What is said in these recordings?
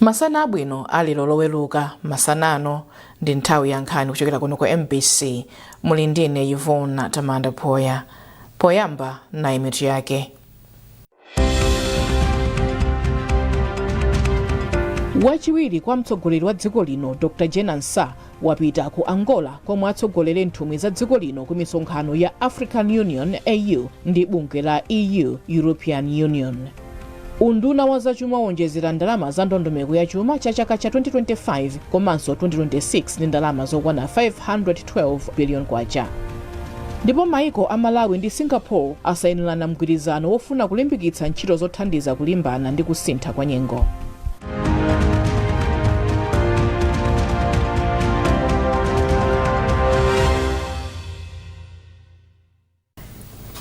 Masana abwino alero Loweruka masana ano ndi nthawi ya nkhani kuchokera kuno ku MBC. Muli ndine Yvonne Tamanda Phoya. Poyamba nayi mitu yake. Wachiwiri kwa mtsogoleri wa dziko lino Dr Jane Ansah wapita ku Angola komwe atsogolere nthumwi za dziko lino ku misonkhano ya African Union AU ndi bungwe la EU European Union. Unduna wa zachuma wonjezera ndalama za ndondomeko ya chuma cha chaka cha 2025 komanso 2026 ndi ndalama zokwana 512 billion kwacha. Ndipo maiko a Malawi ndi Singapore asayinirana mgwirizano wofuna kulimbikitsa ntchito zothandiza kulimbana ndi kusintha kwa nyengo.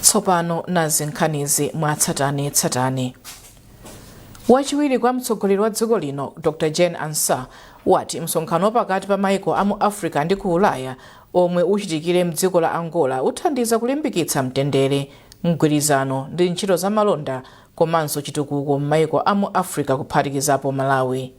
Tsopano nazi nkhanizi mwatsatanetsatane. Wachiwiri kwa mtsogoleri wa dziko lino Dr Jane Ansah wati msonkhano wapakati pa maiko a mu Africa ndi ku Ulaya omwe uchitikire mdziko la Angola uthandiza kulimbikitsa mtendere, mgwirizano ndi ntchito za malonda komanso chitukuko m'maiko a mu Africa kuphatikizapo Malawi.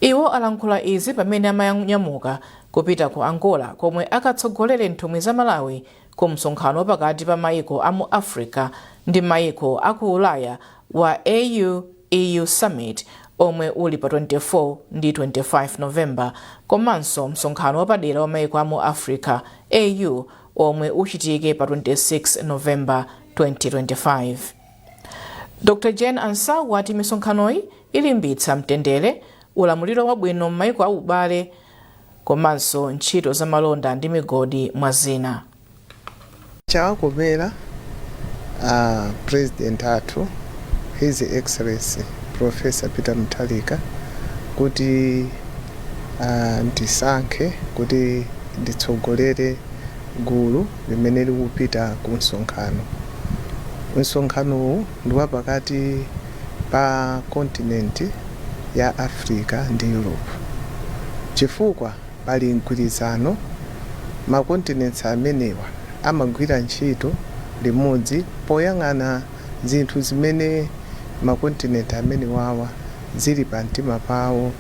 Iwo alankhula izi pamene amanyamuka kupita ku Angola komwe akatsogolere nthumwi za Malawi ku msonkhano wapakati pa maiko a mu Africa ndi maiko a ku Ulaya wa AU EU Summit omwe uli pa 24 ndi 25 November komanso msonkhano wapadera wa maiko a mu Africa AU omwe uchitike pa 26 November 2025. Dr Jane Ansah wati misonkhanoyi ilimbitsa mtendere, ulamuliro wabwino m'maiko aubale komanso ntchito za malonda ndi migodi mwa zina. Chawakomera a President athu His Excellency Professor Peter Mutharika kuti andisankhe kuti nditsogolere gulu limene likupita ku msonkhano. Msonkhanowu ndi wapakati pa kontinenti ya Africa ndi Europe chifukwa pali mgwirizano, ma continents amenewa amagwira ntchito limodzi poyang'ana zinthu zimene ma continent amenewawa zili pa mtima pawo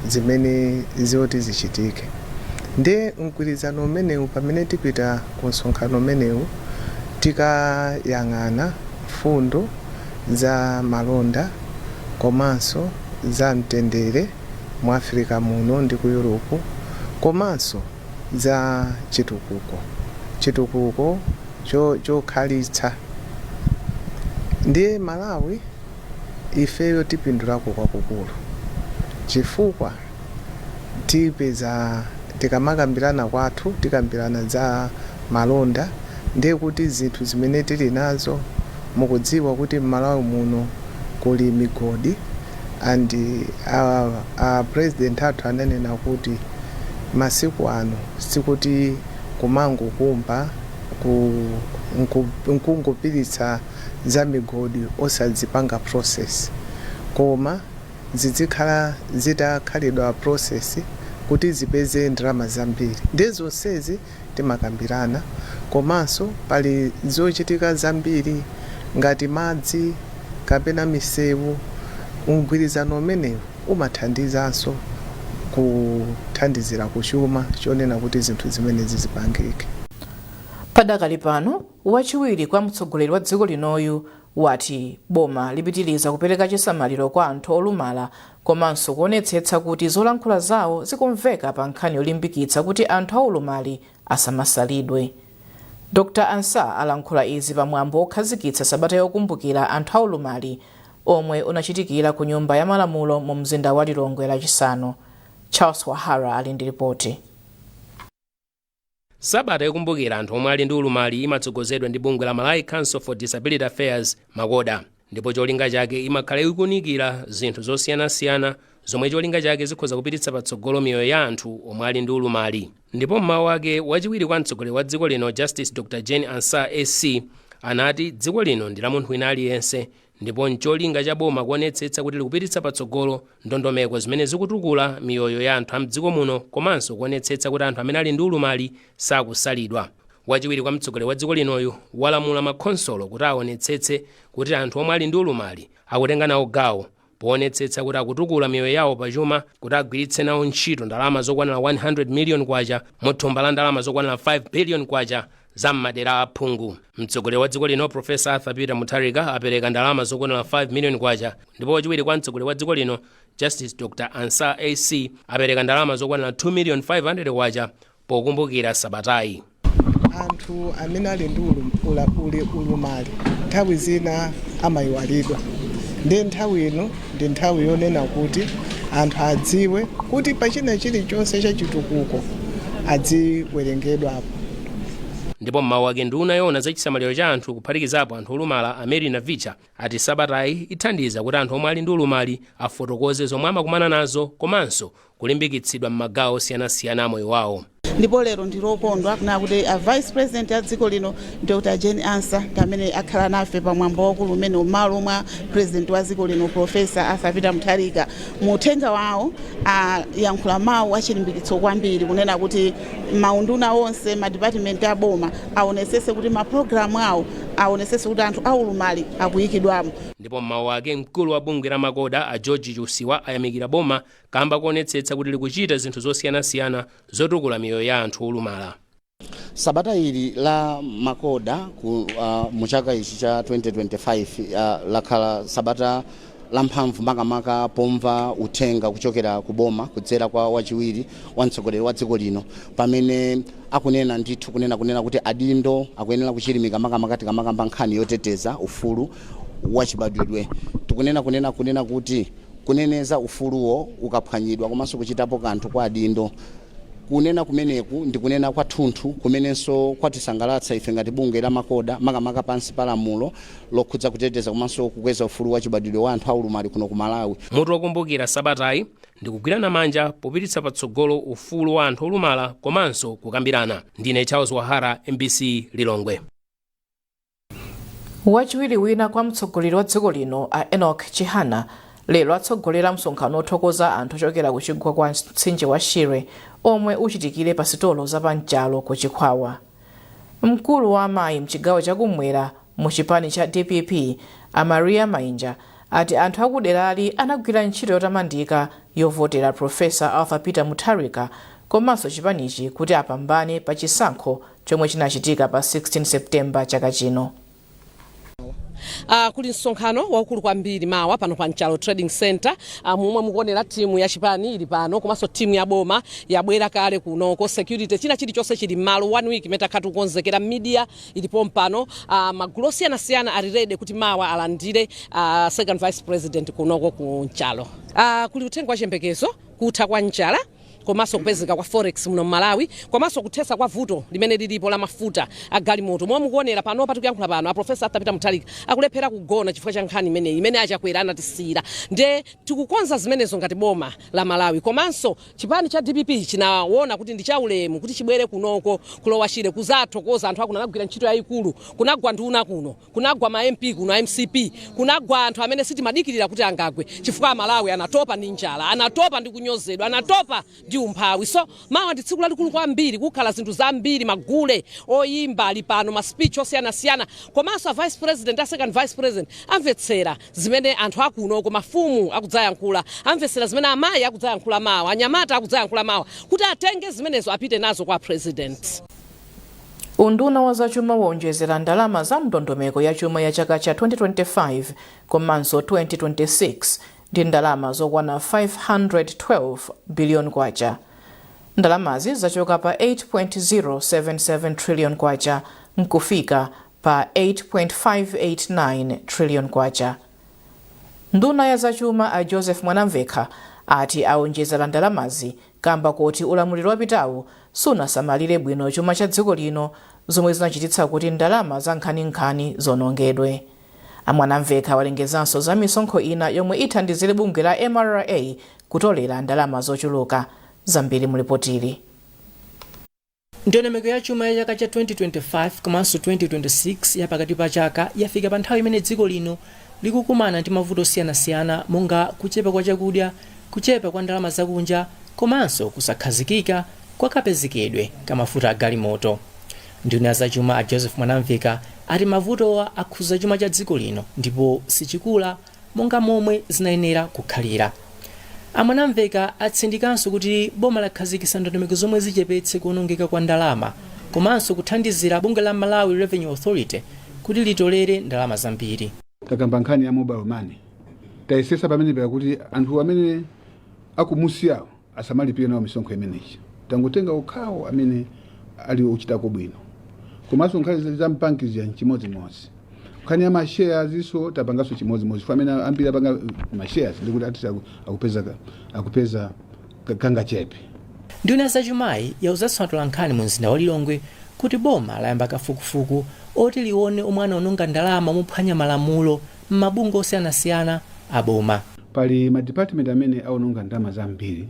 zimene zoti zichitike. Ndiye mgwirizano umenewu, pamene tipita ku msonkhano umenewu, tikayang'ana mfundo za malonda komanso za mtendere mu Africa muno ndi ku Europe komanso za chitukuko, chitukuko chokhalitsa. Ndiye Malawi ifeyo tipindulako kwakukulu chifukwa tipeza tikamakambirana kwathu tikambirana za malonda, ndiye kuti zinthu zimene tili nazo, mukudziwa kuti m'Malawi muno kuli migodi and a President athu ananena kuti masiku ano sikuti kumangokumba nkungopititsa za migodi osadzipanga process, koma zidzikhala zitakhalidwa process kuti zipeze ndalama zambiri. Ndiye zonsezi timakambirana, komanso pali zochitika zambiri ngati madzi kapena misewu. Mgwirizano umenewu umathandizanso kuthandizira kuchuma chonena kuti zinthu zimenezi zipangike. Padakali pano, wachiwiri kwa mtsogoleri wa dziko linoyu wati boma lipitiriza kupereka chisamaliro kwa anthu olumala komanso kuonetsetsa kuti zolankhula zawo zikumveka pa nkhani yolimbikitsa kuti anthu aulumali asamasalidwe. Dr Ansah alankhula izi pa mwambo wokhazikitsa sabata yokumbukira anthu aulumali omwe unachitikira ku Nyumba ya Malamulo mu mzinda wa Lilongwe Lachisanu. Charles Wahara ali ndi ripoti. Sabata yokumbukira anthu omwe ali ndi ulumali imatsogozedwa ndi bungwe la Malawi Council for Disability Affairs, MACODA, ndipo cholinga chake imakhala ikuunikira zinthu zosiyanasiyana zomwe cholinga chake zikhoza kupititsa patsogolo miyoyo ya anthu omwe ali ndi ulumali. Ndipo mmawu ake, wachiwiri kwa mtsogoleri wa dziko lino Justice Dr Jane Ansah SC anati dziko lino ndi la munthu wina aliyense ndipo ncholinga cha boma kuonetsetsa kuti likupititsa patsogolo ndondomeko zimene zikutukula miyoyo ya anthu a mdziko muno komanso kuonetsetsa kuti anthu amene ali ndi ulumali sakusalidwa. Wachiwiri kwa mtsogoleri wa dziko linoyu walamula makhonsolo kuti aonetsetse kuti anthu omwe ali ndi ulumali akutenga nawo gawo Poonetsetsa kuti akutukula miyoyo yawo pachuma, kuti agwiritse nawo ntchito ndalama zokwanira 100 million kwacha mu thumba la ndalama zokwanira 5 billion kwacha za m'madera aphungu. Mtsogoleri wa dziko lino, Profesa Arthur Peter Mutharika, apereka ndalama zokwanira 5 million kwacha, ndipo wachiwiri kwa mtsogoleri wa dziko lino, Justice Dr Ansah AC, apereka ndalama zokwanira 2 million 500 kwacha pokumbukira sabatayi. Anthu amene ali ndi ulumali nthawi zina amayiwalidwa, ndi nthawi ino ndi nthawi yonena kuti anthu adziwe kuti pachina chilichonse chachitukuko adziwerengedwapo. Ndipo mmawu ake, nduna yoona za chisamaliro cha anthu, kuphatikizapo anthu olumala, a Mary Navicha, ati sabatayi ithandiza kuti anthu omwe ali ndi ulumali afotokoze zomwe amakumana nazo komanso kulimbikitsidwa m'magawo osiyanasiyana a moyo wawo. Ndipo lero ndilokondwa kunena kuti a Vice President a dziko lino, Dr Jane Ansah, ndi amene akhala nafe pamwambo waukulu umene m'malo mwa President wa dziko lino, Professor Arthur Peter Mutharika. Mu uthenga wawo ayankhula mawu achilimbikitso kwambiri, kunena kuti maunduna onse, madipatimenti aboma aonesese kuti mapulogalamu awo aonesese kuti anthu aulumali akuyikidwamo. Ndipo mmawu ake, mkulu wa bungwe la MACODA, a George Chusiwa, ayamikira boma kamba kuonetsetsa kuti likuchita zinthu zosiyanasiyana zotukula miyoyo ya anthu olumala. Sabata ili la MACODA mu chaka ichi cha 2025 lakhala sabata lamphamvu, makamaka pomva uthenga kuchokera ku boma kudzera kwa wachiwiri wa mtsogoleri wa dziko lino, pamene akunena ndithu kunena kuti adindo akuyenera kuchilimika, makamaka tikamakamba nkhani yoteteza ufulu wachibadwidwe. Tikunena kunena kuti kuneneza ufuluwo ukaphwanyidwa komanso kuchitapo kanthu kwa adindo. Kunena kumeneku ndi kunena kwathunthu kumenenso kwatisangalatsa ife ngati bungwe la MACODA, makamaka pansi pa lamulo lokhudza kuteteza komanso kukweza ufulu wa chibadwidwe wa anthu aulumali kuno ku Malawi. Mutu wokumbukira sabatayi ndi kugwirana manja popititsa patsogolo ufulu wa anthu olumala komanso kukambirana. Ndine Charles Wahara, MBC, Lilongwe. Wachiwiri wina kwa mtsogoleri wa dziko lino, a Enoch Chihana, lero atsogolera msonkhano othokoza anthu ochokera ku chigwa kwa mtsinje wa Shire omwe uchitikire pa sitolo zapamchalo ku Chikwawa. Mkulu wa amayi mchigawo chakumwera mu chipani cha DPP, a Maria Mainja, ati anthu akuderali anagwira ntchito yotamandika yovotera Professor Arthur Peter Mutharika komanso chipanichi kuti apambane pa chisankho chomwe chinachitika pa 16 Septemba chaka chino. Kuli msonkhano waukulu kwambiri mawa pano pa Mchalo Trading Center. Momwe mukuonera, timu ya chipani ili pano komanso timu ya boma yabwera kale kunoko. Security, china chilichonse chili m'malo. One week imene takhala tikukonzekera, media ilipo mpano. Magulu osiyanasiyana ali ready kuti mawa alandire Second Vice President kunoko ku Mchalo. Kuli uthenga wa chiyembekezo, kutha kwa njala komanso kupezeka kwa forex muno Mmalawi, komanso kuthetsa kwa vuto limene lilipo la mafuta a galimoto. Momwe mukuonera panopa, tikuyankhula pano, a Professor Arthur Peter Mutharika akulephera kugona chifukwa cha nkhani imeneyi imene Achakwera anatisiyira. Nde tikukonza zimenezo ngati boma la Malawi, komanso chipani cha DPP chinaona kuti ndi chaulemu kuti chibwere kunoko ku Lower Shire kuzathokoza anthu akuno. Anagwira ntchito yayikulu. Kunagwa nduna kuno, kunagwa ma MP kuno, MCP, kunagwa anthu amene sitimadikirira kuti angagwe, chifukwa Amalawi anatopa ndi njala, anatopa ndi kunyozedwa, anatopa ndi umphawi. So mawa ndi tsiku lalikulu kwambiri. Kukhala zinthu zambiri, magule oyimba ali pano, ma speech osiyanasiyana, komanso a Vice President, a Second Vice President amvetsera zimene anthu akunoko, mafumu akudzayankhula, amvetsera zimene amayi akudzayankhula mawa, anyamata akudzayankhula mawa, kuti atenge zimenezo apite nazo kwa President. Unduna wa zachuma wonjezera ndalama za ndondomeko ya chuma ya chaka cha 2025 komanso 2026 ndi ndalama zokwana 512 billion kwacha. Ndalamazi zachoka pa 8.077 trillion kwacha nkufika pa 8.589 trillion kwacha. Nduna ya zachuma, a Joseph Mwanamvekha, ati awonjezera ndalamazi kamba kuti ulamuliro wapitawu sunasamalire bwino chuma cha dziko lino, zomwe zinachititsa kuti ndalama za nkhaninkhani zonongedwe. Amwanamvekha walengezanso za misonkho ina yomwe ithandizire bungwe la MRA kutolera ndalama zochuluka. Zambiri mulipotili. Ndondomeko ya chuma ya chaka cha 2025 komanso 2026 ya pakati pa chaka yafika pa nthawi imene dziko lino likukumana ndi mavuto osiyanasiyana, monga kuchepa kwa chakudya, kuchepa kwa ndalama zakunja komanso kusakhazikika kwa kapezekedwe ka mafuta a galimoto. Nduna ya zachuma, a Joseph Mwanamveka, ati mavutowa akhuza chuma cha dziko lino ndipo sichikula. Monga momwe zinayenera kukhalira, a Mwanamveka atsindikanso kuti boma lakhazikitsa ndondomeko zomwe zichepetse kuonongeka kwa ndalama komanso kuthandizira bungwe la Malawi Revenue Authority kuti litolere ndalama zambiri. Takamba nkhani ya mobile money. Tayesesa pamene pakuti anthu amene akumusiyawo asamalipire nawo misonkho imeneyi, tangotenga okhawo amene ali ochitako bwino. Komanso nkhani za mbanki zija chimodzimodzi, nkhani ya mashares iso tapanganso chimodzimodzi. Amene ambiri apanga mashares ndikuti atisi akupeza kangachepe. Nduna zachumayi yauzanso atolankhani mu mzinda wa Lilongwe kuti boma layamba kafukufuku oti lione omwe anaononga ndalama mophwanya malamulo m'mabungwe osiyanasiyana a boma. Pali madepartment amene aononga ndalama zambiri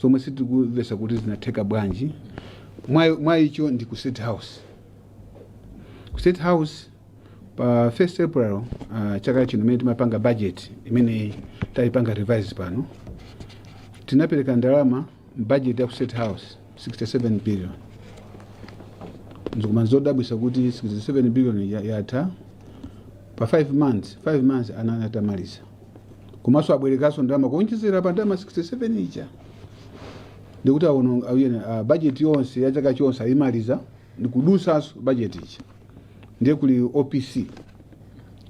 zomwe sitikumvesa kuti zinatheka bwanji. Mwa icho ndi ku State House. Ku State House pa 1st April chaka chino, imene timapanga budget imene tayipanga revise pano, tinapereka ndalama budget ya ku State House 67 billion. Nzikuma nzodabwisa kuti 67 billion yatha pa 5 months. 5 months anani atamaliza, komanso abwerekanso ndalama kuonjezera pa ndalama 67 ija, ndikuti awono awiyene budget yonse ya chaka chonse ayimaliza ndikudusanso budget ija. Ndiye kuli OPC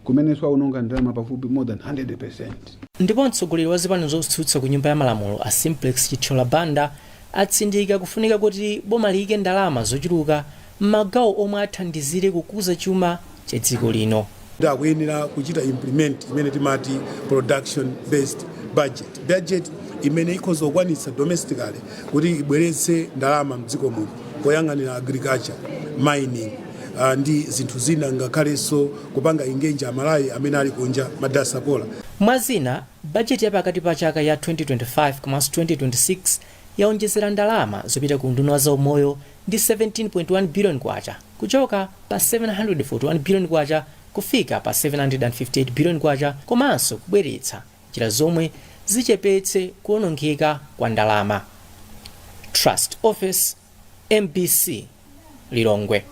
kumenenso awononga ndalama pafupi more than 100. Ndipo mtsogoleri wa zipani zotsutsa ku Nyumba ya Malamulo, a Simplex Chithyola Banda, atsindika kufunika kuti boma liyike ndalama zochuluka m'magawo omwe athandizire kukuza chuma cha dziko lino. Akuyenera kuchita implement imene timati production based budget, budget imene ikhoza kukwanitsa domestically kuti ibweretse ndalama mdziko muno poyang'anira agriculture, mining ndi zinthu zina, ngakhalenso kupanga engage Amalawi amene ali kunja, madiaspora. Mwazina, bajeti yapakati pa chaka ya 2025 komanso 2026 yaonjezera ndalama zopita ku unduna wa zaumoyo ndi 17.1 billion kwacha, kuchoka pa 741 billion kwacha kufika pa 758 billion kwacha, komanso kubweretsa njira zomwe zichepetse kuonongeka kwa ndalama. Trust Office, MBC, Lilongwe.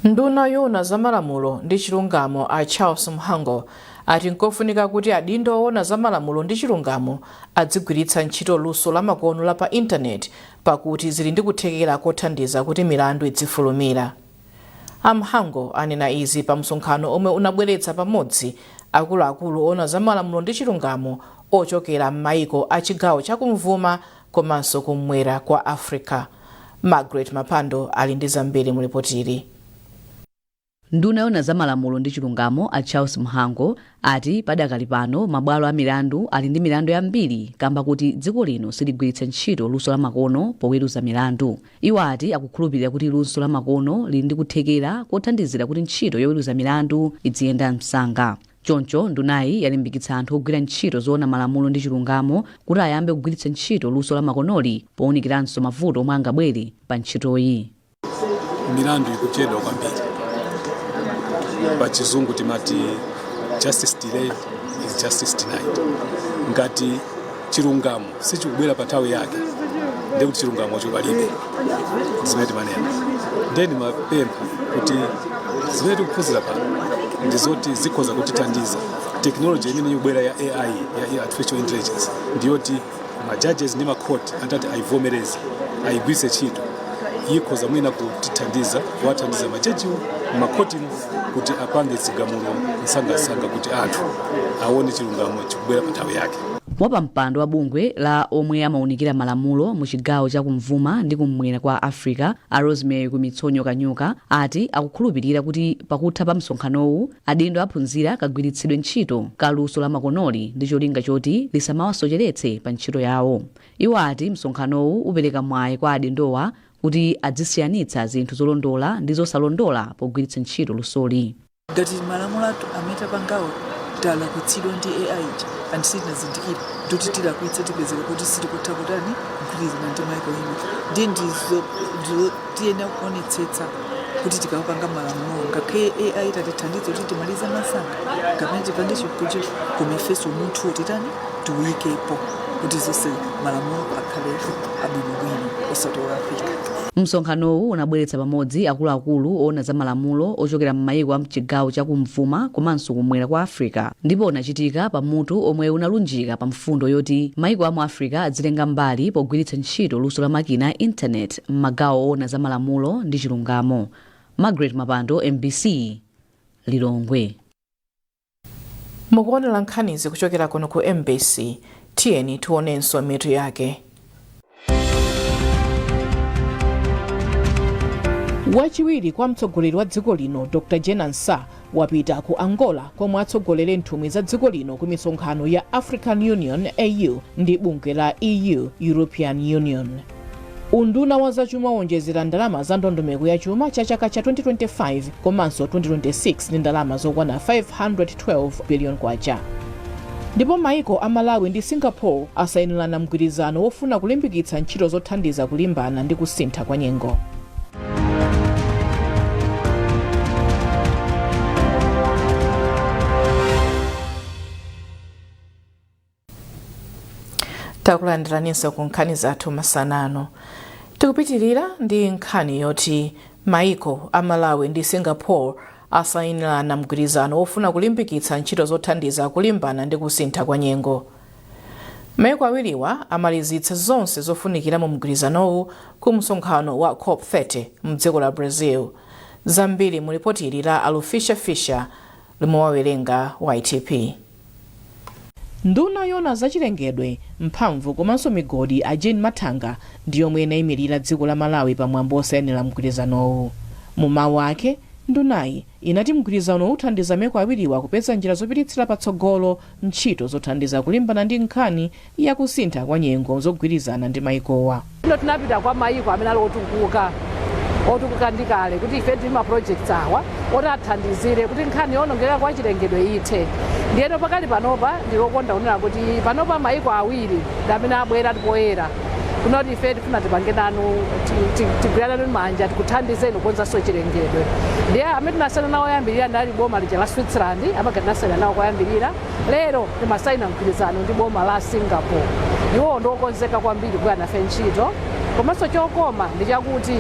Nduna yoona zamalamulo ndi chilungamo, a Charles Mhango, ati nkofunika kuti adindo oona zamalamulo ndi chilungamo adzigwiritsa ntchito luso lamakono la pa intaneti, pakuti zili ndi kuthekera kothandiza kuti milandu idzifulumira. A Mhango anena izi pa msonkhano omwe unabweretsa pamodzi akuluakulu oona zamalamulo ndi chilungamo ochokera m'mayiko a chigawo chakumvuma komanso kumwera kwa Africa. Margaret Mapando ali ndi zambiri mu ripotili. Nduna yoona zamalamulo ndi chilungamo, a Charles Mhango, ati padakali pano mabwalo a milandu ali ndi milandu yambiri kamba kuti dziko lino siligwiritsa ntchito luso lamakono poweruza milandu. Iwo ati akukhulupirira kuti luso lamakono lili ndi kuthekera kothandizira kuti ntchito yoweruza milandu idziyenda msanga. Choncho ndunayi yalimbikitsa anthu ogwira ntchito zoona malamulo ndi chilungamo kuti ayambe kugwiritsa ntchito luso lamakonoli powunikiranso mavuto omwe angabwere pa ntchitoyi. Milandu ikuchedwa kwambiri. Pa Chizungu timati "justice delayed is justice denied". Ngati chilungamo sichikubwera pa nthawi yake, ndiye kuti chilungamocho palibe, zimene timanena. Ndiye ndimapempha kuti zimene tikuphunzira pano ndizoti zikhoza kutithandiza. Technology imene ikubwera ya AI, ya artificial intelligence, ndiyoti ma judges ndi makhoti atati ayivomereze, ayigwiritse ntchito, ikhoza mwina kutithandiza, kuwathandiza majajiwo m'makhotimo kuti apange zigamulo msangasanga, kuti anthu aone chilungamo chikubwera pa nthawi yake. Wapampando wa bungwe la omwe amawunikira malamulo mu chigawo cha kumvuma ndi kummwera kwa Africa, a Rosemary Kumitsonyo Kanyuka, ati akukhulupirira kuti pakutha pa msonkhanowu adindo aphunzira kagwiritsidwe ntchito ka luso la makonoli ndi cholinga choti lisamawasocheretse pa ntchito yawo. Iwo ati msonkhanowu upereka mwayi kwa adindowa kuti adzisiyanitsa zinthu zolondola ndi zosalondola pogwiritsa ntchito lusoli. Ngati malamulo athu amene tapangawo talakwitsidwa ndi AI ija and sitinazindikire ndikuti tilakwitsa, tipezeka kuti sitikutha kutani, kugwirizana ndi maiko ena. Ndiye ndizo tiyenera kuonetsetsa kuti tikapanga malamulo, ngakhale AI tatithandiza kuti timalize masanga kapena tipange chikuchi, koma ifenso munthu titani, tiuyikepo. Kuti zonse malamulo akhale abwinobwino, osati olakwika. Msonkhanowu unabweretsa pamodzi akuluakulu oona za malamulo ochokera m'mayiko a mchigawo chakumvuma komanso kumwera kwa Africa, ndipo unachitika pamutu omwe unalunjika pa mfundo yoti mayiko a mu Africa adzitenga mbali pogwiritsa ntchito luso la makina a intaneti m'magawo oona za malamulo ndi chilungamo. Margaret Mapando, MBC, Lilongwe. Mukuonera nkhanizi kuchokera kuno ku MBC. Tiyeni tionenso mitu yake. Wachiwiri kwa mtsogoleri wa dziko lino Dr Jane Ansah wapita ku Angola komwe atsogolere nthumwi za dziko lino ku misonkhano ya African Union, AU, ndi bungwe la EU, European Union. Unduna wa zachuma wonjezera ndalama za ndondomeko ya chuma cha chaka cha 2025 komanso 2026 ndi ndalama zokwana 512 billion kwacha. Ndipo maiko a Malawi ndi Singapore asayinirana mgwirizano wofuna kulimbikitsa ntchito zothandiza kulimbana ndi kusintha kwa nyengo. Takulandiraninso ku nkhani zathu masana ano. Tikupitirira ndi nkhani yoti maiko a Malawi ndi Singapore asayinirana mgwirizano wofuna kulimbikitsa ntchito zothandiza kulimbana ndi kusintha kwa nyengo. Maiko awiriwa amalizitsa zonse zofunikira mu mgwirizanowu ku msonkhano wa COP30 mdziko la Brazil. Zambiri mu ripoti ili la Alufisha Fisher lomwe wawerenga YTP. Nduna yoona zachilengedwe, mphamvu komanso migodi a Jean Mathanga ndi yomwe inayimirira dziko la Malawi pamwambo osayinira mgwirizanowu. Mu mawu ake, ndunayi inati mgwirizano uthandiza maiko awiriwa kupeza njira zopititsira patsogolo ntchito zothandiza kulimbana ndi nkhani ya kusintha kwa nyengo zogwirizana ndi maikowa. Ino tinapita kwa mayiko amene ali otukuka, otukuka ndi kale, kuti ife tili ma projects awa oti athandizire kuti nkhani yowonongeka kwa chilengedwe ithe. Ndiyeno pakali panopa ndilokonda kunena kuti panopa mayiko awiri ndi amene abwera poyera kunoti ife tifuna tipange nanu, tigwirane nanu manja, tikuthandizeni kukonzanso chilengedwe. Ndiye amene tinasayina nawo oyambirira ndali boma lija la Switzerland, amene tinasayina nawo koyambirira. Lero timasayina mgwirizano ndi boma la Singapore. Iwowo ndiokonzeka kwambiri kugwira nafe ntchito, komanso chokoma ndi chakuti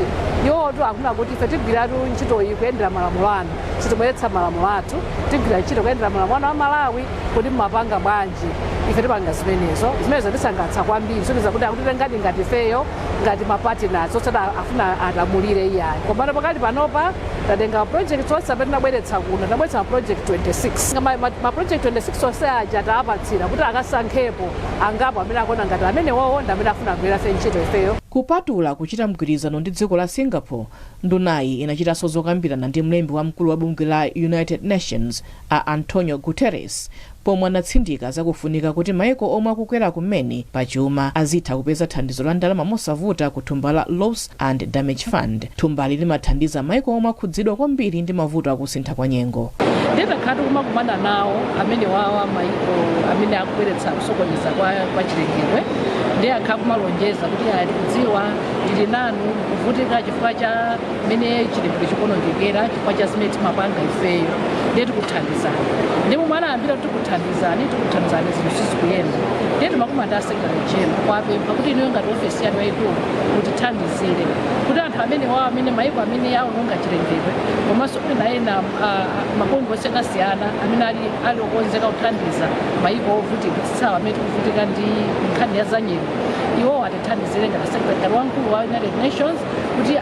iwowo akuna kuti ife tigwiratu ntchito iyi kuyendera malamulo anu, sitibweretsa malamulo athu, tigwira ntchito kuyendera malamulo anu a Malawi. Kuti mmapanga bwanji, ife tipanga zimenezo. Zimenezo tisangalatsa kwambiri, zoniza kuti akutitengadi ngati ifeyo ngati mapartners, osati afuna alamulire iyayi. Komano pakali panopa tatenga project onse amene tinabweretsa kuno, tinabweretsa ma project 26. Ma project 26 onse aja taapatsira kuti akasankhepo angapo amene akuona ngati amene wowo ndi amene afuna kugwira nafe ntchito ifeyo. Kupatula kuchita mgwirizano ndi dziko la Singapore, ndunayi inachitanso zokambirana ndi mlembi wamkulu wa bungwe la United Nations a Antonio Guterres, pomwe anatsindika zakufunika kuti maiko omwe akukwera kumene pachuma azitha kupeza thandizo la ndalama mosavuta ku thumba la Loss and Damage Fund. Thumbali limathandiza maiko omwe akhudzidwa kwambiri ndi mavuto akusintha kwa nyengo. Nditakhala tikumakumana nawo amene wawa maiko amene akubweretsa kusokoneza kwa chilengedwe, ndiye akhala kumalonjeza kuti aya, tikudziwa, tili nanu kuvutika chifukwa cha mmene chilengedwe chikuonongekera, chifukwa cha zimene timapanga ifeyo, ndiye tikuthandizani. Ndipo mwana ayambira kuti tikuthandizani, tikuthandizani, zinthu sizikuyenda. Ndiye timakumana ndi a Secretary General kuwapempha kuti inuyo ngati ofesi yanu yayikulu mutithandizire kuti anthu amene wawo, amene maiko amene awononga chilengedwe, komanso ena ena mabungwe osiyanasiyana amene ali okonzeka kuthandiza maiko ovutikitsitsawo amene tikuvutika ndi nkhani ya zanyengo, iwowo atithandizire ngati secretary wamkulu wa United Nations kuti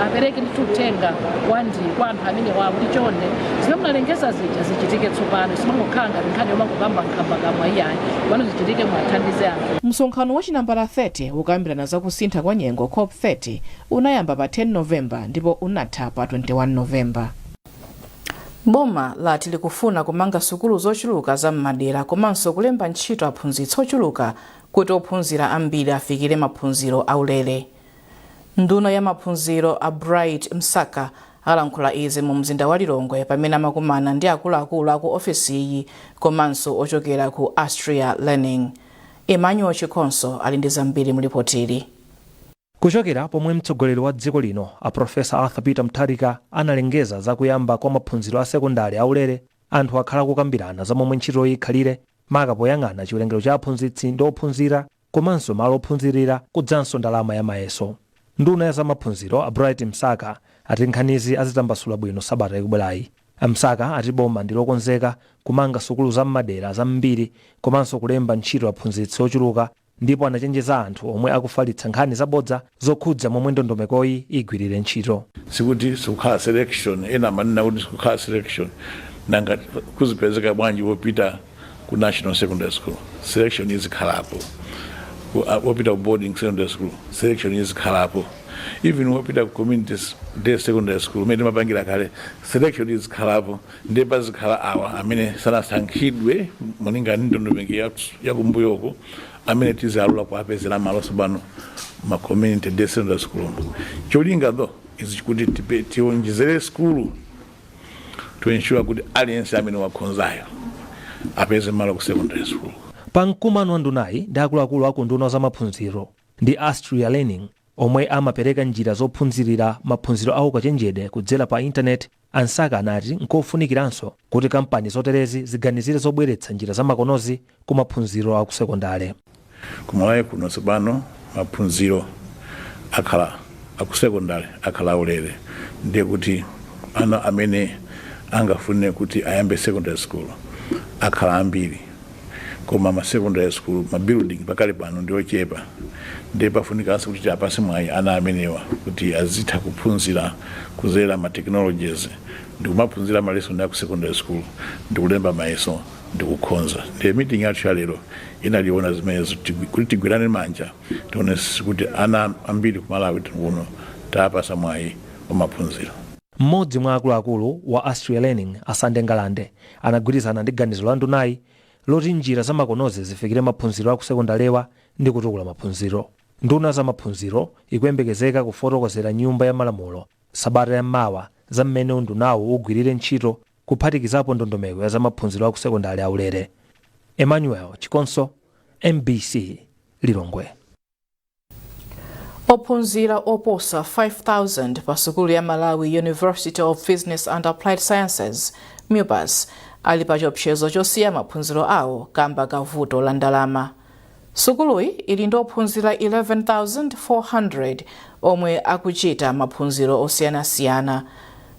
apereke ndithu uthenga wandi kwa anthu amene wawo kuti chonde, zimene munalengeza zija zichitike tsopano, simangokhala ngati nkhani yomangokamba nkhambakamwa iyayi, pano zichitike, mwathandize anthu. Msonkhano wa chinambala 30 wokambirana zakusintha kwa nyengo, COP 30, unayamba pa 10 Novemba ndipo unatha pa 21 Novemba. Boma lati likufuna kumanga sukulu zochuluka za m'madera komanso kulemba ntchito aphunzitsi ochuluka kuti ophunzira ambiri afikire maphunziro aulere. Nduna ya maphunziro a Bright Msaka alankhula izi mu mzinda wa Lilongwe pamene amakumana ndi akuluakulu aku ofesiyi komanso ochokera ku Astria Learning. Emmanuel Chikonso ali ndi zambiri mu ripotili. Kuchokera pomwe mtsogoleri wa dziko lino a Profesa Arthur Peter Mutharika analengeza zakuyamba kwa maphunziro a sekondari aulere, anthu akhala kukambirana za momwe ntchitoyi ikhalire. Maka poyang'ana chiwerengero cha aphunzitsi ndi ophunzira komanso malo ophunzirira kudzanso ndalama ya mayeso. Nduna ya zamaphunziro a Bright Msaka ati nkhanizi azitambasula bwino sabata ikubwerayi. A Msaka ati boma ndi lokonzeka kumanga sukulu zam'madera zambiri komanso kulemba ntchito aphunzitsi ochuluka, ndipo anachenjeza anthu omwe akufalitsa nkhani zabodza zokhudza momwe ndondomekoyi igwirire ntchito. Sikuti sikukhala selection. Ena amanena kuti sikukhala selection, nanga kuzipezeka bwanji wopita ku national secondary school? Selection izikhalapo. Wopita ku boarding secondary school, selection izikhalapo. Even wopita ku community day secondary school, umene timapangira kale, selection izikhalapo. Ndiye pazikhala awa amene sanasankhidwe malinga ndi ndondomeko yakumbuyoko, amene tizalula kuapezera malo tsopano ma community day secondary school. Cholinga though is kuti tionjezere skulu to ensure kuti aliyense amene wakhonzayo apeze malo ku secondary school. Pa mkumano wa ndunayi ndi akuluakulu aku nduna za maphunziro ndi Astria Learning, omwe amapereka njira zophunzirira maphunziro awo kachenjede kudzera pa intaneti, a Msaka anati nkofunikiranso kuti kampani zoterezi ziganizire zobweretsa njira zamakonozi ku maphunziro akusekondale. Kumalawi kuno tsopano maphunziro akhala akusekondale akhala aulere. Ndiye kuti ana amene angafune kuti ayambe secondary school akhala ambiri, koma ma secondary school, ma building pakali pano ndi ochepa. Ndiye pafunikanso kuti tiapase mwayi ana amenewa kuti azitha kuphunzira kuzera ma technologies ndi kumaphunzira ma lesson aku secondary school ndi kulemba mayeso ndi kukhonza. Ndiye meeting yathu ya lero inaliona zimenezo, kuti tigwirane manja, tione kuti ana ambiri ku Malawi kuno taapasa mwayi wa maphunziro. Mmodzi mwa akuluakulu wa Astria Learning, Asande Ngalande, anagwirizana ndi ganizo la ndunayi loti njira zamakonozi zifikire maphunziro akusekondalewa ndi kutukula maphunziro. Nduna za maphunziro ikuyembekezeka kufotokozera Nyumba ya Malamulo sabata yammawa za mmene undunawo ugwirire ntchito, kuphatikizapo ndondomeko ya zamaphunziro akusekondale aulere. Emmanuel Chikonso, MBC, Lilongwe. Ophunzira oposa 5000 pa sukulu ya Malawi University of Business and Applied Sciences, MUBAS, ali pa chiopsezo chosiya maphunziro awo kamba ka vuto la ndalama. Sukuluyi ili ndi ophunzira 11,400 omwe akuchita maphunziro osiyanasiyana.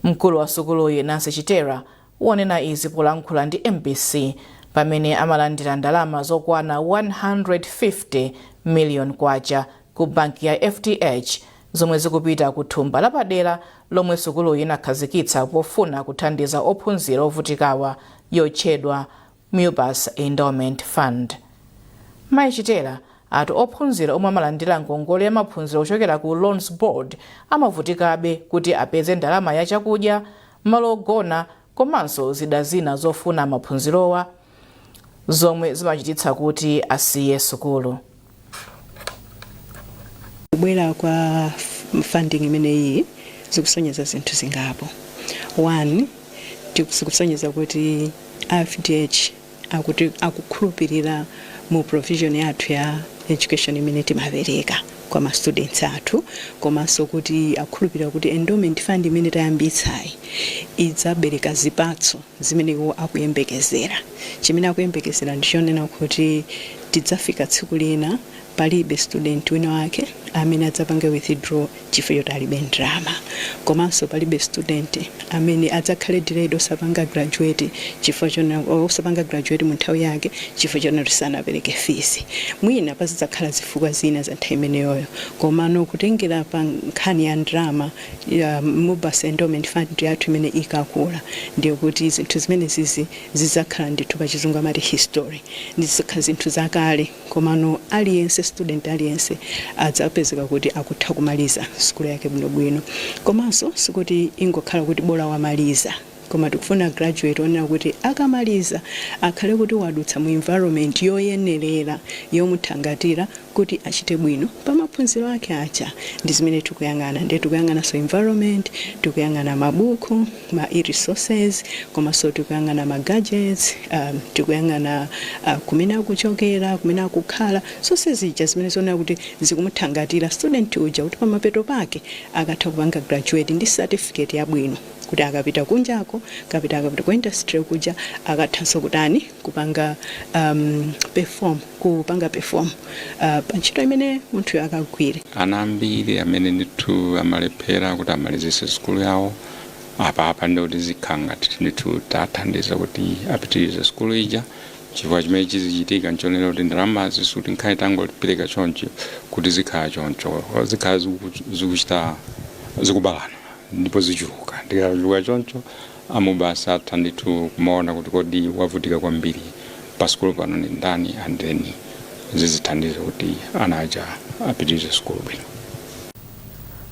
Mkulu wa sukuluyi, Nancy Chitera, wanena izi polankhula ndi MBC pamene amalandira ndalama zokwana 150 million kwacha ku banki ya FDH, zomwe zikupita ku thumba lapadera lomwe sukuluyi inakhazikitsa pofuna kuthandiza ophunzira ovutikawa, yotchedwa MUBAS Endowment Fund. Mayi Chitera ati ophunzira omwe amalandira ngongole ya maphunziro kuchokera ku Loans Board amavutikabe kuti apeze ndalama ya chakudya, malo ogona komanso zida zina zofuna maphunzirowa, zomwe zimachititsa kuti asiye sukulu. Kubwera kwa funding imeneyi zikusonyeza zinthu zingapo. One, zikusonyeza kuti FDH akuti akukhulupirira mu provision yathu ya education imene timapereka kwa ma students athu, komanso kuti akukhulupirira kuti endowment fund imene tayambitsayi idzabereka zipatso zimene iwo akuyembekezera. Chimene akuyembekezera ndichonena kuti tidzafika tsiku lina palibe student wina wake amene adzapange withdraw chifukwa choti alibe ndalama, komanso palibe student amene adzakhale delayed osapanga graduate chifukwa chonena osapanga graduate mu nthawi yake chifukwa chonena kuti sanapereke fees. Mwina pazidzakhala zifukwa zina za nthawi imeneyoyo, komano kutengera pa nkhani ya ndalama ya MUBAS Endowment Fund yathu imene ikakula, ndiye kuti zinthu zimene zizi zidzakhala ndithu, pachizungu amati history, ndizikhala zinthu zakale. Komano aliyense, student aliyense adzapezeka kuti akutha kumaliza sukulu yake bwinobwino. Komanso sikuti ingokhala kuti bola wamaliza, koma tikufuna graduate onena kuti akamaliza akhale kuti wadutsa mu environment yoyenerera yomuthangatira kuti achite bwino pa maphunziro. Maphunziro ake aja ndi zimene tikuyang'ana. Ndiye tikuyang'ananso environment, tikuyang'ana mabuku, ma e-resources, komanso tikuyang'ana ma gadgets, tikuyang'ana kumene akuchokera, kumene akukhala, zonse zija zimene zoonera kuti zikumuthangatira student uja kuti pamapeto pake akatha kupanga graduate ndi certificate yabwino, kuti akapita kunjako, akapita ku industry kuja, akathanso kutani, kupanga perform, kupanga perform pa ntchito imene munthuyo akagwire. Ana ambiri amene ndithu amalephera kuti amalizise sukulu yawo, apa ndikuti zikhala ngati ndithu tathandiza kuti apitirize sukulu ija, chifukwa chimene chizichitika nchonera kuti ndalamazi sikuti nkhani tangopereka choncho kuti zikhala choncho, zikhala zikuchita zikubalana ndipo zichuluka. Ndikachuluka choncho, a MUBAS atha ndithu kumaona kuti kodi wavutika kwambiri pa sukulu pano ndi ndani, and then zizithandiza kuti ana aja apitirize sukulu bwino.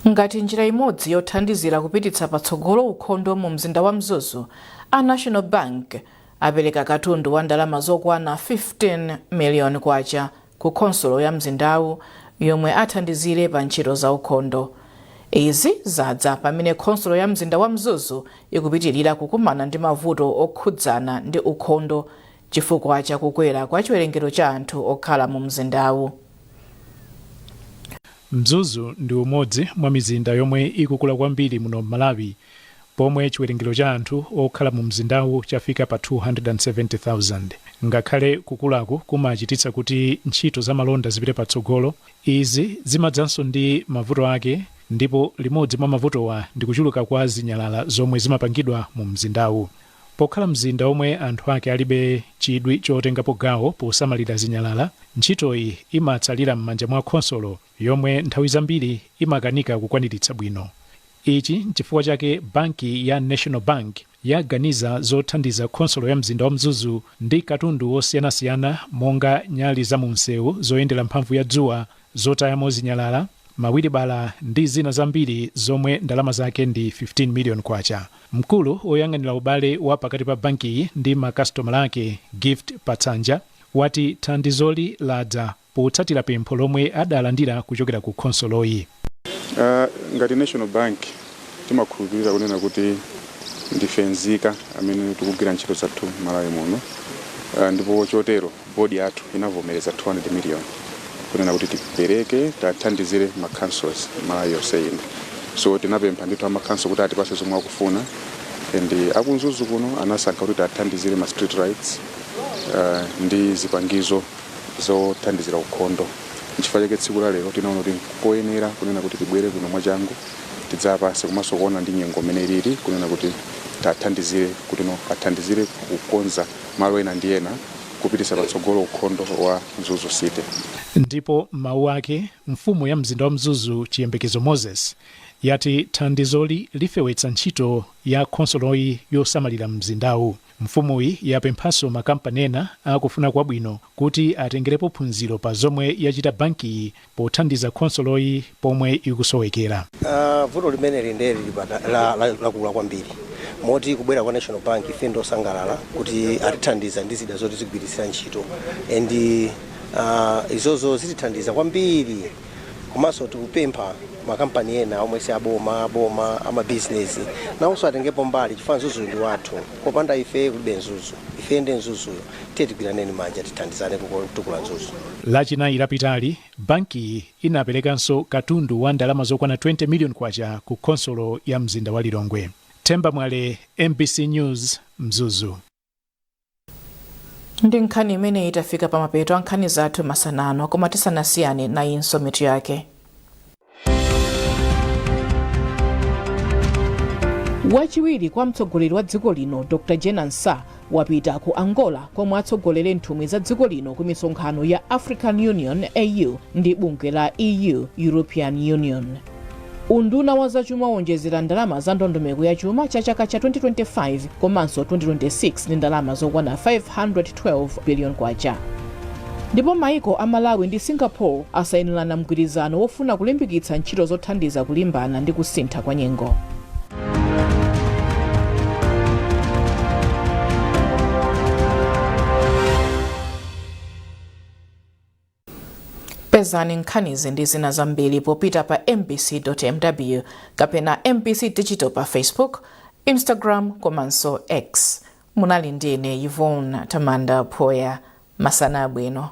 Ngati njira imodzi yothandizira kupititsa patsogolo ukhondo mu mzinda wa Mzuzu, a National Bank apereka katundu wa ndalama zokwana 15 miliyoni kwacha ku khonsolo ya mzindawu yomwe athandizire pa ntchito za ukhondo. Izi zadza pamene khonsolo ya mzinda wa Mzuzu ikupitirira kukumana ndi mavuto okhudzana ndi ukhondo chifukwa chakukwera kwa chiwerengero cha anthu okhala mu mzindawu. Mzuzu ndi umodzi mwa mizinda yomwe ikukula kwambiri muno m'Malawi, pomwe chiwerengero cha anthu okhala mu mzindawu chafika pa 270,000. Ngakhale kukulaku kumachititsa kuti ntchito za malonda zipite patsogolo, izi zimadzanso ndi mavuto ake, ndipo limodzi mwa mavutowa ndi kuchuluka kwa zinyalala zomwe zimapangidwa mu mzindawu. Pokhala mzinda omwe anthu ake alibe chidwi chotengapo gawo posamalira zinyalala, ntchitoyi imatsalira m'manja mwa khonsolo yomwe nthawi zambiri imakanika kukwaniritsa bwino. Ichi nchifukwa chake banki ya National Bank yaganiza zothandiza khonsolo ya mzinda wa Mzuzu ndi katundu wosiyanasiyana monga nyali za mumsewu zoyendera mphamvu ya dzuwa, zotayamo zinyalala, mawilibala ndi zina zambiri zomwe ndalama zake ndi 15 million kwacha. Mkulu woyang'anira ubale wa pakati pa bankiyi ndi makasitomala ake, Gift Patsanja, wati thandizoli ladza potsatira pempho lomwe adalandira kuchokera ku khonsoloyi. Ngati National Bank timakhulupirira kunena kuti ndife nzika amene tikugwira ntchito zathu Malawi muno, ndipo chotero board yathu inavomereza 200 million kunena kuti tipereke, tathandizire ma councils Malawi yonse ino. So tinapempha ndithu ama council kuti atipase zomwe akufuna, and aku Mzuzu kuno anasankha kuti tathandizire ma street lights ndi zipangizo zothandizira ukhondo. Nchifukwa chake tsiku la lero tinaona kuti koyenera kunena kuti tibwere kuno mwachangu tidzapase, komanso kuona ndi nyengo imene ilili kunena kuti tathandizire kuti no athandizire kukonza malo ena ndi ena kupititsa patsogolo ukhondo wa Mzuzu City. Ndipo m'mawu ake, mfumu ya mzinda wa Mzuzu Chiyembekezo Moses yati thandizoli lifewetsa ntchito ya khonsoloyi yosamalira mzindawu. Mfumuyi yapemphanso makampani ena akufuna kwabwino kuti atengerepo phunziro pa zomwe yachita bankiyi pothandiza khonsoloyi pomwe ikusowekera. Vuto limeneli ndiye lili lakula kwambiri, moti kubwera kwa National Bank ife ndosangalala kuti atithandiza ndi zida zoti zigwiritsira ntchito, and izozo zitithandiza kwambiri. Komanso tikupempha makampani ena omwe si aboma, aboma, amabizinesi nawonso atengepo mbali, chifukwa Mzuzuyu ndi wathu. Popanda ife kulibe Mzuzu, ife ndi Mzuzuyo. Tiye tigwiraneni manja, tithandizane kutukula Mzuzu. Lachinayi lapitali, bankiyi inaperekanso katundu wa ndalama zokwana 20 million kwacha ku khonsolo ya mzinda wa Lilongwe. Themba Mwale, MBC News, Mzuzu. Ndi nkhani imeneyi tafika pa mapeto a nkhani zathu masana ano, koma tisanasiyane, nayinso mitu yake. Wachiwiri kwa mtsogoleri wa dziko lino Dr Jane Ansah wapita ku Angola komwe atsogolere nthumwi za dziko lino ku misonkhano ya African Union AU ndi bungwe la EU, European Union. Unduna wa zachuma wonjezera ndalama za ndondomeko ya chuma cha chaka cha 2025 komanso 2026 ndi ndalama zokwana 512 billion kwacha. Ndipo maiko a Malawi ndi Singapore asayinirana mgwirizano wofuna kulimbikitsa ntchito zothandiza kulimbana ndi kusintha kwa nyengo. Pezani nkhanizi ndi zina zambiri popita pa mbc.mw kapena MBC Digital pa Facebook, Instagram komanso X. Munali ndine Yvonne Tamanda Phoya. Masana abwino.